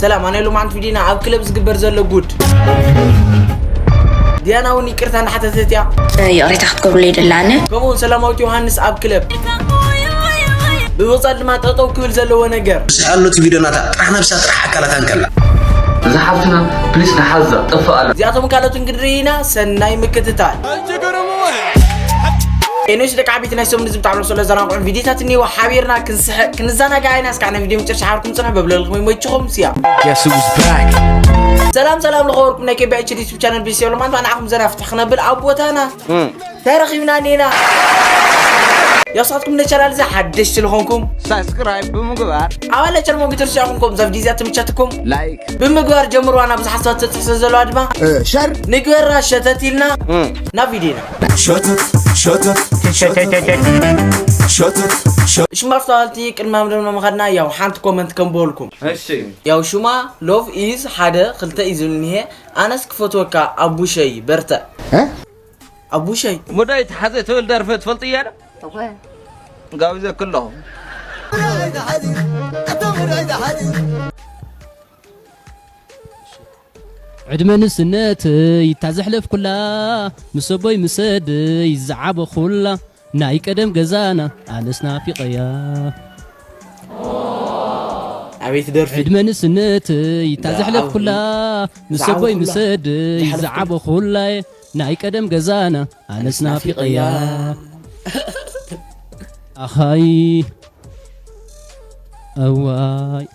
ሰላም፣ ኣነ ሎማዓንቲ ቪዲዮና ኣብ ክለብ ዝግበር ዘሎ ጉድ። ዲያና እውን ይቅርታ እንዳሓተተት እያ። ይቕሬታ ክትገብሩለይ ደላነ። ከምኡውን ሰላማዊት ዮሃንስ ኣብ ክለብ ብምቕጻል ድማ ጠጠው ክብል ዘለዎ ነገር። ዝሓሉት ቪዲዮናታ ጥራሕ ነብሳ ጥራሕ ኣካላታ እንከላ እዛ ሓፍትና ፕሊስ ንሓዛ ጠፍእ ኣላ። እዚኣቶም ካልኦትን ክንርኢ ኢና። ሰናይ ምክትታል። ኤኖሽ ደቂ ዓበይቲ ናይ ሰሙን ዝብጣዕ ርእሶ ለዘናግዑን ቪዲዮታት እኒዎ ሓቢርና ክንስሕቅ ክንዘናጋዕ ኢና። እስካዕ ናይ ቪዲዮ መጨረሻ ሓርኩም ጽንሕ በብለልኩም ይመችኹም ስያ። Guess who's back? ሰላም ሰላም ለኸበርኩም ናይ ኬቢ ኤች ዲ ዩቱብ ቻነል ቤተሰብ ለማንታ ንዓኹም ዘና ፍትሕ ክነብል ኣብ ቦታና ተረኺብና እኒና። ያው ንስኻትኩም ነቻናል እዚ ሓደሽቲ ዝኾንኩም ሳብስክራይብ ብምግባር ኣባል ቻነል ሞንጊ ትርሻኹም ከም ዘብ ዲዚያ ትምቻትኩም ላይክ ብምግባር ጀምርዋ ናብ ብዙሓት ሰባት ተጥሕሶ ዘለዋ ድማ ሸር ንግበራ ሸተት ኢልና ናብ ቪዲዮና ሸተት ሸተት ሸተት ሸተት ሽማ ኣስተዋልቲ ቅድሚ ምድምና ምኻድና ያው ሓንቲ ኮመንት ከም በልኩም እሺ ያው ሽማ ሎቭ ኢዝ ሓደ ክልተ እዩ ዝብል እኒሄ ኣነስ ክፈትወካ ኣቡሸይ በርተ ኣቡሸይ ሙዳይ ተሓዘ ትብል ደርፊ ትፈልጥ እያ ዶ ጋቢዘ ክለኹ ዕድመ ንስነተይ እታ ዘሕለፍኩላ ምስ ኣቦይ ምስ ኣደይ ዝዓበኹላ ናይ ቀደም ገዛና ኣነስ ናፊቐያ ኣቤት ደርፊ ዕድመ ንስነተይ እታ ዘሕለፍኩላ ምስ ኣቦይ ምስ ኣደይ ዝዓበኹላ ናይ ቀደም ገዛና ኣነስ ናፊቐያ ኣኻይ እዋይ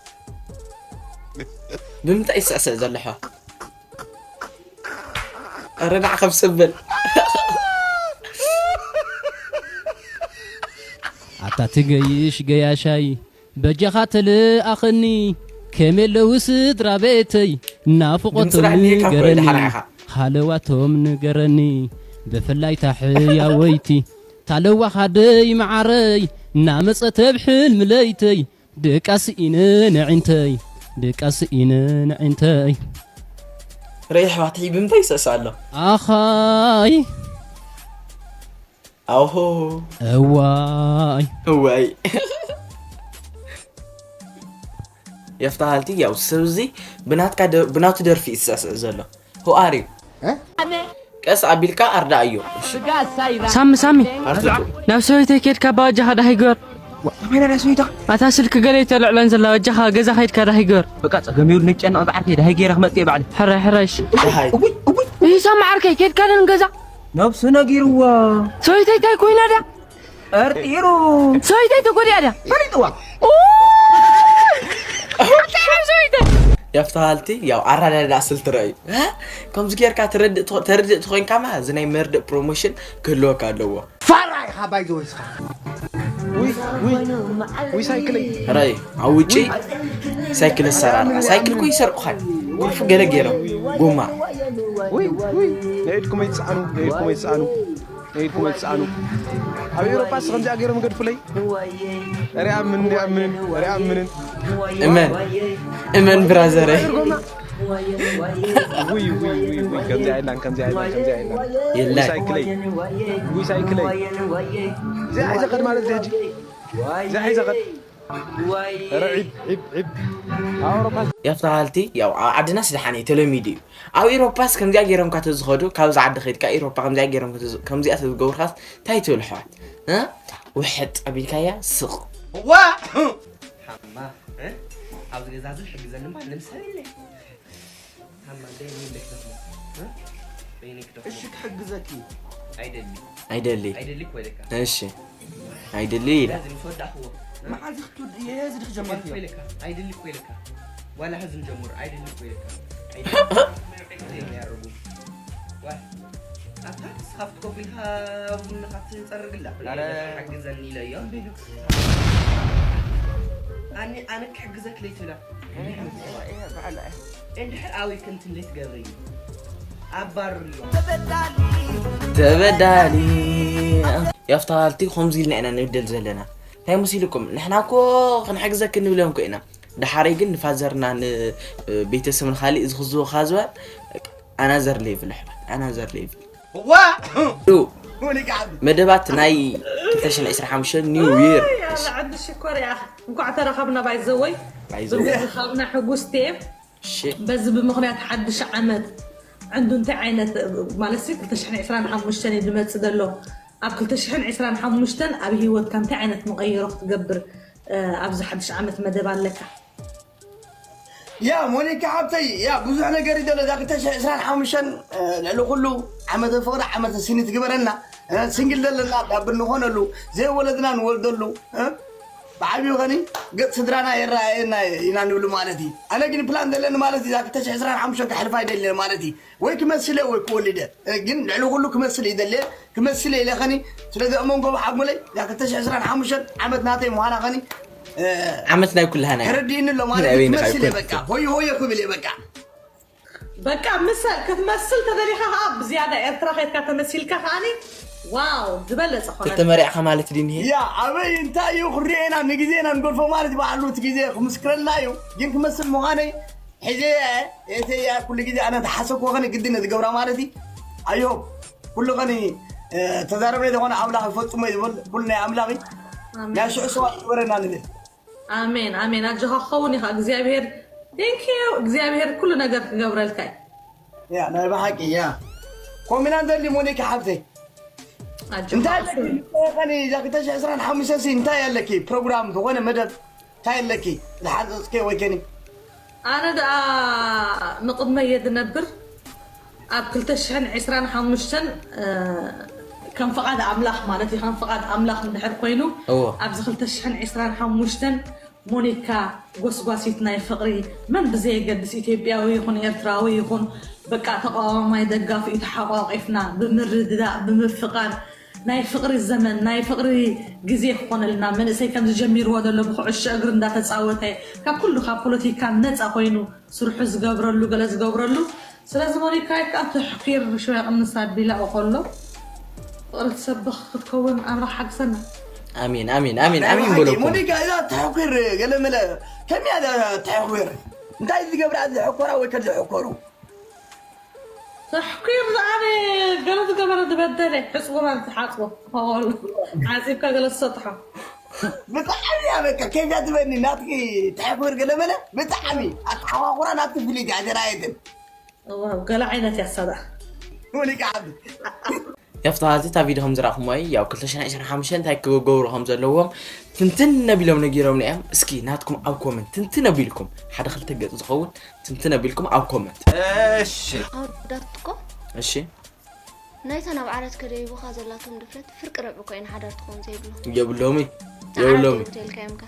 ብምንታይ ይስዕስዕ ዘሎ ሓ ኣረ ንዓኸም ስብል ኣታ ትገይሽ ገያሻይ በጃኻ ተለኣኸኒ ከመይ ኣለዉ ስድራ ቤተይ ናፍቖቶም ድምፅና እኒሄካ እኮ ንገረኒ ድሓር ኢኻ። ሃለዋቶም ንገረኒ ብፍላይ ታሕያወይቲ ታለዋኻ ደይ መዓረይ እናመፀ ተብሕል ምለይተይ ድቃስ ኢነ ንዒንተይ ድቃስ ኢነ ንዒንተይ ርእ ኣሕዋተይ ብምንታይ ይስዕስዕ ኣሎ ኣኻይ ኣውሆ እዋይ እዋይ የፍታሃልቲ ያው ሰብ እዚ ብናትካ ደ- ብናቱ ደርፊ ይስዕስዕ ዘሎ ሁኣሪው ቀስ ኣቢልካ ኣርዳእዮ ሳሚ ሳሚ ኣርትቱ ናብ ሰበይተይ ኬድካ ባወጃኻ ዳሂ ግበር ከመይ ናይ ሰበይታ ኣታ ስልኪ ገለ ይተልዕለን ዘላ ወጃኻ ገዛ ከይድካ ዳሂ ግበር በቃ ጸገም ይብሉ ነጨና ብዓርከይ ዳሂ ገይረ ክመጽእ ባዕለ ሕራይ ሕራይሽ ደሃይ ይህ ሳሚ ዓርከይ ኬድካ ደን ገዛ ነብሱ ነጊርዎ ሰበይተይ እንታይ ኮይና ድያ ጠርጢሩ ሰበይተይ ተጎዲኣ ድያ ፈሊጥዋ የፍታሃልቲ ያው ኣራዳዳ ስልቲ ረእዩ ከምዚ ጌርካ ተረድእ ተረድእ ተኾይንካማ እዚ ናይ መርድእ ፕሮሞሽን ክህልወካ ኣለዎ ፋራ ኢኻ ባይዘወይ እስኻ ውይ ሳይክለይ ረይ ኣብ ውጪ ሳይክል ኣሰራርሓ ሳይክል እኮ ይሰርቁኻል ቁልፉ ገለ ገይሮም ጎማ ውይ ውይ ነኢድኩም ኣይትስኣኑ ነኢድኩም ኣይትስኣኑ ነኢድኩም ኣይትስኣኑ ኣብ ኤውሮጳ ስ ከምዚኣ ገይሮም ገድፉለይ ሪኣምን ሪኣምንን ሪኣምንን እመን እመን ብራዘረይ ውይ ውይ ውይ ውይ ከምዚኣ የላን ከምዚኣ የላን ከምዚኣ የላን የላን ሳይክለይ ውይ ሳይክለይ እዚኣ ሒዘ ከድ ማለት ሕጂ እዚኣ ሒዘ ከድ ኧረ ዒብ ዒብ ዒብ ኣብ ኣውሮፓ የፍታሃልቲ ያው ኣብ ዓድናስ ደሓን እዩ ተለሚዱ እዩ ኣብ ኤሮፓስ ከምዚኣ ገይሮምካ ተዝኸዱ ካብዚ ዓዲ ከይድካ ኤሮፓ ከምዚኣ ገይሮም ከምዚኣ ተዝገብርካስ እንታይ ትብል ኣሕዋት እ? ውሕጥ ኣቢልካያ ስቕ ሓማ እ? ኣብዚ ገዛ እዚ ሕግዘኒ እምበር ልምሰል የለ ሓማ እንደይ በይነይ ክደኽሞ እ? በይነይ ክደኽሞ እሺ ክሕግዘኪ ኣይደሊ ኣይደሊ ኣይደሊ እኮ ኢለካ እሺ ኣይደሊ ኢላ እዚ ምስ ወዳእኽዎ መዓዚ ክትወድ እየ እዚ ድክ ጀመርክዮ ኢለካ ኣይደሊ እኮ ኢለካ ዋላ ሕዚ ንጀምር ኣይደሊ እኮ ኢለካ ኣታ ስኻፍት ኮፍ ኢልካ ቡንኻ ትፀርግላ ሓግዘኒ ኢለዮ ኣነ ኣነ ክሕግዘክ ለይትብላ እንድሕር ኣበይ ከምቲ እንዴት ገብረይ ኣባርርዮ ተበዳሊ ያፍታሃልቲ ከምዚ ኢልና ኢና ንብደል ዘለና እንታይ መሲልኩም ንሕና እኮ ክንሕግዘክ ንብለኩም እኮ ኢና ደሓረይ ግን ንፋዘርና ንቤተሰብን ካሊእ ዝኽዝዎ ካብ ዝበሃል ኣናዘር ሌቭል ኣሕዋት ኣናዘር ሌቭል መደባት ናይ ክልተ ሽሕን ዕስራን ሓሙሽተን ኒው ይር ዓዲ ሽኮር እያ እንኳዕ ተረኸብና ባይዘወይ ባይዘወይ ካብና ሕጉስቴ በዚ ብምኽንያት ሓድሽ ዓመት ዕንዱ እንታይ ዓይነት ማለት ሲ ክልተ ሽሕን ዕስራን ሓሙሽተን እዩ ዝመፅእ ዘሎ። ኣብ ክልተ ሽሕን ዕስራን ሓሙሽተን ኣብ ህይወትካ እንታይ ዓይነት መቐይሮ ክትገብር ኣብዚ ሓድሽ ዓመት መደብ ኣለካ? ያ ሞኒካ ሓብተይ ያ ብዙሕ ነገር እዩ ዘሎ እዛ ክልተ ሽሕን ዕስራን ሓሙሽተን ልዕሊ ኩሉ ዓመተ ፍቕሪ ዓመተ ስኒ ትግበረና። ስንግል ዘለና ዳብ እንኾነሉ ዘይወለድና ንወልደሉ ብዓብዩ ኸኒ ገፅ ስድራና የረኣየና ኢና ንብል ማለት እዩ። ኣነ ግን ፕላን ዘለኒ ማለት እዩ እዛ ክልተ ሽሕን ዕስራን ሓሙሽተን ከሕልፋ ኣይደልን ማለት እዩ። ወይ ክመስል እየ ወይ ክወልድ እየ። ግን ልዕሊ ኩሉ ክመስል ይደሊ እየ። ክመስል እየ ኢለ ኸኒ ስለዚ ኣብ መንጎ ሓጎለይ እዛ ክልተ ሽሕን ዕስራን ሓሙሽተን ዓመት ናተይ ምዃና ኸኒ ዓመት ናይ ኩላህና እያ። ተረዲእኒ ኣሎ ማለት ናይ እዩ። በይንኻ ክመስል እየ ኣይኮነትን። በቃ ሆየ ሆየ ክብል እየ በቃ። በቃ ምሰ ክትመስል ተደሊኻ ከዓ ብዝያዳ ኤርትራ ከድካ ተመሲልካ ከዓኒ ዋው ዝበለፀ ኮነ። ተተመሪዕኻ ማለት ድዩ እኒሄ? ያ ኣበይ እንታይ እዩ ክሪኤና ንግዜና ንገድፎ ማለት በዓሉ እቲ ግዜ ክምስክረልና እዩ። ግን ክመስል ምዃነይ ሕዜ እየ እተያ ኩሉ ግዜ ኣነ ተሓሰብኩ ኸነ ግድን ዝገብራ ማለት እዩ። ኣዮ ኩሉ ኸኒ ተዛረበ ዝኾነ ኣምላኽ ይፈጽሞ እዩ ዝብል ኩሉ ናይ ኣምላኽ እዩ። ናይ ሽዑ ሰባት ይግበረና ንብል። ኣሜን ኣሜን ኣጆኻ ክኸውን ኢኻ እግዚኣብሔር። Thank you እግዚኣብሔር ኩሉ ነገር ክገብረልካ እዩ። ያ ናይ ብሓቂ ያ ኮሚና ዘሊ ሞኒካ ሓብተይ ኣጆኻ እንታይ ኣለኪ ክፉል። ንስኺ ኸኒ እዛ ክልተ ሽሕን ዕስራን ሓሙሽተን ሲ እንታይ ኣለኪ ፕሮግራም ዝኾነ መደብ እንታይ ኣለኪ ዝሓዘዝከ ወይ ከኒ ኣነ ደኣ ንቕድመ እየ ዝነብር ኣብ ክልተ ሽሕን ዕስራን ሓሙሽተን ከም ፍቓድ ኣምላኽ ማለት እዩ ከም ፍቓድ ኣምላኽ እንድሕር ኮይኑ እዎ። ኣብዚ ክልተ ሽሕን ዕስራን ሓሙሽተን ሞኒካ ጎስጓሲት ናይ ፍቕሪ መን ብዘየገድስ ኢትዮጵያዊ ይኹን ኤርትራዊ ይኹን በቃ ተቃዋማይ ደጋፊ ተሓቋቂፍና ብምርድዳእ ብምፍቃር ናይ ፍቅሪ ዘመን ናይ ፍቅሪ ግዜ ክኾነልና መንእሰይ ከምዚ ጀሚርዎ ዘሎ ብኩዕሾ እግሪ እንዳተፃወተ ካብ ኩሉ ካብ ፖለቲካ ነፃ ኮይኑ ስርሑ ዝገብረሉ ገለ ዝገብረሉ ስለዚ ሞኒካ ይከኣ ተሕኪር ሽወያ ቅንስ ኣቢላ ከሎ ፍቅሪ ትሰብኽ ክትከውን ኣምላኽ ሓግዘና። ኣሜን ኣሜን ኣሜን ኣሜን በለኩም። ሞኒካ እዛ ተሕኩር ገለመለ ከመይ እያ ተሕኩር እንታይ ዝገብራ ዝሕኮራ ወይ ከዘሕኮሩ ተሕኩር ዝኣነ ገለ ዝገበረ ዝበደለ ሕፅቦ ማለት ዝሓፅቦ ከበሉ ሓፂብካ ገለ ዝሰጥሖ ብጣዕሚ እያ በቃ ከዛ ትበኒ ናትኪ ተሕኩር ገለመለ ብጣዕሚ ኣተሓኳኹራ ናትኪ ፍልይቲ ኣጀራየትን ዋው ገለ ዓይነት እያ እሳ ደኣ ሞኒካ ዓብዲ ያፍታሃልቲ እታ ቪድዮ ከም ዝረእኹሞ እዩ ያው ክልተ ሽሕን ዕስራን ሓሙሽተን እንታይ ክገብሩ ከም ዘለዎም ትንትን ነቢሎም ነጊሮምና እዮም። እስኪ ናትኩም ኣብ ኮመንት ትንትን ኣቢልኩም ሓደ ክልተ ገጽ ዝኸውን ትንትን ኣቢልኩም ኣብ ኮመንት። ኣወዳት እኮ እሺ ናይታ ናብ ዓራት ከደይቡኻ ዘላቶም ድፍረት ፍርቂ ረብዒ እኮ ኢና ሓዳር ትኸውን ዘይብሎም የብሎምን ንዓራት የብሎምን የብተልካዮም ከ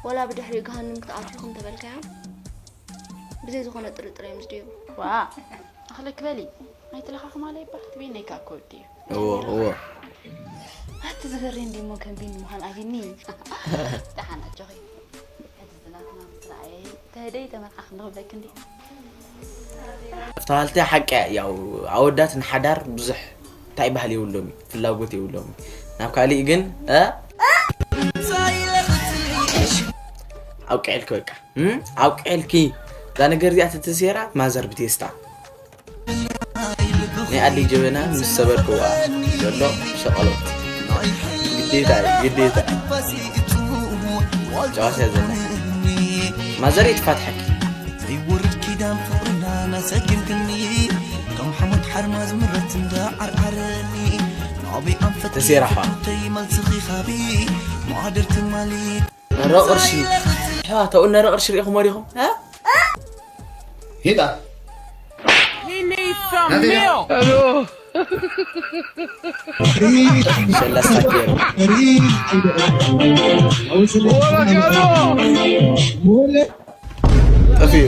ወላ ብድሕሪኡ ገሃንም ክትኣትዉ ከም ተበልካዮም ብዘይ ዝኾነ ጥርጥር እዮም ዝድይቡ ዋ ኣኽለ ክበሊ ኣይትለኻኽማ ለይባ ትቤነይ ከዓ ክወዲ እዩ እዎ እዎ ኣቲ ዝበሬ እንዲሞ ከም ቢኒ ምዃን ኣቢኒ ደሓን ኣጆኺ ሕዚ ዝናትና ምስ ረኣየ ተህደይ ተመርዓኽ ንኽብለክ እንዲ ፍትሃልቲ ሓቂ እያ ያው ኣወዳት ንሓዳር ብዙሕ እንታይ ባህል የብሎም እዩ ፍላጎት የብሎም እዩ ናብ ካሊእ ግን እ? ኣብቅዕልኪ በቃ እም? ኣብቅዕልኪ እዛ ነገር እዚኣ ተተሴራ ማዘር ብቴስታ ናይ ኣደይ ጀበና ምስ ሰበርክዋ ዘሎ ሸቐሎት ግዴታ እዩ ግዴታ ጨዋታ ዘላ ማዘር ይትፋትሐኪ ዘይወርድ ኪዳን ፍቕርና ናሰግምግኒ ከም ሓሞት ሓርማዝ ምረት እንዳ ዓርዓረኒ ናበይ ኣንፈት ተሴራኻ ተይ መልስኺ ኻቢ ማዕደር ትማሊ ነረ ቅርሺ ኣሕዋት ኣብኡ ነረ ቅርሺ ርኢኹሞ ዲኹም እ? ሂዳ He needs some milk. ሰለስተ ገይሩ ጠፊኡ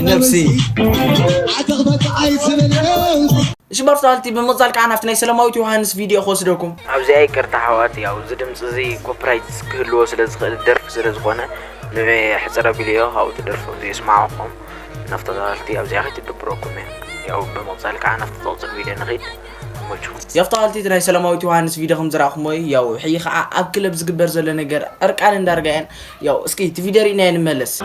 ነብሲ እሺ በርታልቲ ብምቕፃል ከዓ ናብቲ ናይ ሰላማዊት ዮሃንስ ቪድዮ ክወስደኩም ኣብዚኣ ይቅርታ ኣሕዋት ያው እዚ ድምፂ እዚ ኮፒራይት ክህልዎ ስለ ዝኽእል ደርፊ ስለ ዝኾነ ንዑ ሕፅር ኣቢለዮ ካብኡ እቲ ደርፊ እዚ የስማዕኹም ናፍተዛልቲ ኣብዚኣ ከይትድብረኩም እያ ያው ብምቕፃል ከዓ ናፍቲ ዝቕፅል ቪድዮ ንኽድ ይመችኹም ያፍተዋልቲ ናይ ሰላማዊት ዮሃንስ ቪድዮ ከም ዝረእኹሞ እዩ ያው ሕይ ከዓ ኣብ ክለብ ዝግበር ዘሎ ነገር ዕርቃን እንዳርጋ እየን ያው እስኪ እቲ ቪድዮ ርኢናዮ ንመለስ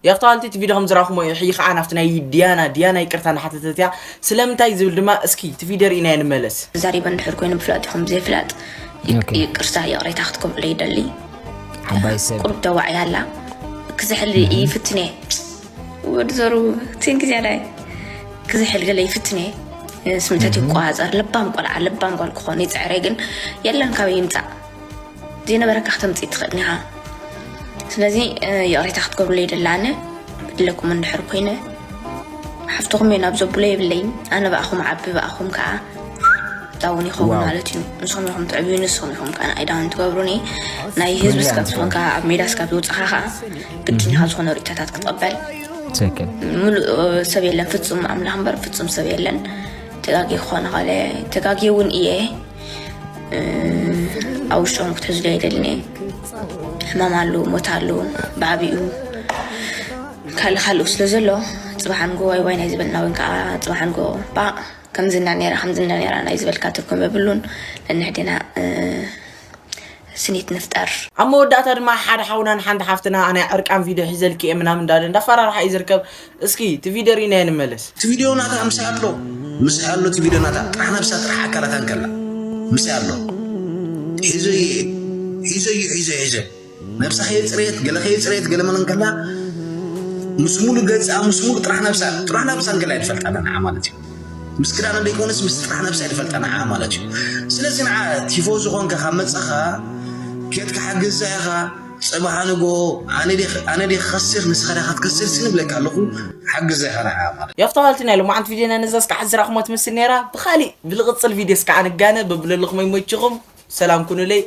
ያፍታ ዋልቲ እቲ ቪድዮ ከም ዝረኣኹሞ እዩ። ሕጂ ከዓ ናብቲ ናይ ዲያና፣ ዲያና ይቅርታ እናሓተተት እያ። ስለምንታይ ዝብል ድማ እስኪ እቲ ቪድዮ ርኢናዮ ንመለስ። ተዛሪበ እንድሕር ኮይኑ ብፍላጥ ይኹን ብዘይፍላጥ ይቅ- ኦኬ። ይቅርታ ይቕሬታ ክትገብረለይ ይደሊ። ዓባይ ሰብ ቁሩብ ደዋዕ ያላ ክዝሕል ይፍትነ ወዲ ዘሩ ቲን ግዜ ዳይ ክዝሕል ገለ ይፍትነ። ስምተት ይቆፃፀር። ለባም ቆልዓ ለባም ጓል ክኾን ይፅዕረ፣ ግን የለን ካበይ ይምፃእ? ዘይነበረካ ክተምፅእ ትኽእል ኢኻ። ስለዚ ይቕሬታ ክትገብርለይ ደላነ ክድለኩም እንድሕር ኮይነ ሓፍትኹም እየ፣ ናብ ዘብሎ የብለይን። ኣነ ብኣኹም ዓቢ ብኣኹም ከዓ ዳውን ይኸውን ዋው። ማለት እዩ። ንስኹም ኢኹም ትዕብዩ፣ ንስኹም ኢኹም ከዓ ንኣይ ዳውን ትገብሩኒ። ናይ ህዝቢ ስካብ ዝኾንካ ኣብ ሜዳ ስካብ ዝወፅኻ ከዓ ግድን ኢኻ ዝኾነ ርእይቶታት ክትቕበል። ትክክል ሙሉእ ሰብ የለን ፍጹም ኣምላኽ እምበር ፍጹም ሰብ የለን። ተጋጊ ክኾነ ኸለ ተጋጊ እውን እየ። ኣብ ውሽጦም ክትሕዝሉ ኣይደልን እየ። ሕማም ኣሉ፣ ሞት ኣሉ፣ ብዓቢኡ ካልእ ካልኡ ስለ ዘሎ ጽባሕ ኣንጎ ዋይ ዋይ ናይ ዝበልና እውን ከዓ ጽባሕ ኣንጎ ባ ከምዚ እንዳ ነራ ከምዚ እንዳ ነራ ናይ ዝበልካ ትርጉም የብሉን። ነንሕድና ስኒት ንፍጠር። ኣብ መወዳእታ ድማ ሓደ ሓውናን ሓንቲ ሓፍትና ኣነ ዕርቃን ቪድዮ ሒዘልኪ እየ ምናምን እንዳለ እንዳፈራርሓ እዩ ዝርከብ። እስኪ እቲ ቪድዮ ርኢናዮ ንመለስ። እቲ ቪድዮ ናታ ምሳይ ኣሎ ምሳይ ኣሎ እቲ ቪድዮ ናታ ጥራሕ ነብሳ ጥራሕ ኣካላታ እንከላ ምሳይ ኣሎ ሒዘ ሒዘ ሒዘ ሒዘ ነብሳ ከየፅረየት ገለ ከየፅረየት ገለ መን እንከላ ምስ ሙሉ ገፃ ምስ ሙሉ ጥራሕ ነብሳ ጥራሕ ነብሳ እንከላ ይፈልጣ ንዓ ማለት እዩ። ምስ ክዳን ዘይኮነስ ምስ ጥራሕ ነብሳ ይፈልጣ ንዓ ማለት እዩ። ስለዚ ንዓ ቲፎ ዝኾንካ ካብ መፃኻ ኬድካ ሓግዛ ኢኻ። ፅባሕ ንጎ ኣነ ዲ ክኸስር ንስኻ ዲኻ ክትከስር ስንብለካ ኣለኹ። ሓግዛ ኢኻ ንዓ ማለት እዩ። ያፍታ ዋልቲ ናይ ሎማዓንቲ ቪድዮና ነዛ እስካዕ ዝራእኹማ ትመስል ነይራ። ብኻሊእ ብልቕፅል ቪድዮ እስካዕ ንጋነ በብለለኹም ይመችኹም። ሰላም ኩኑለይ።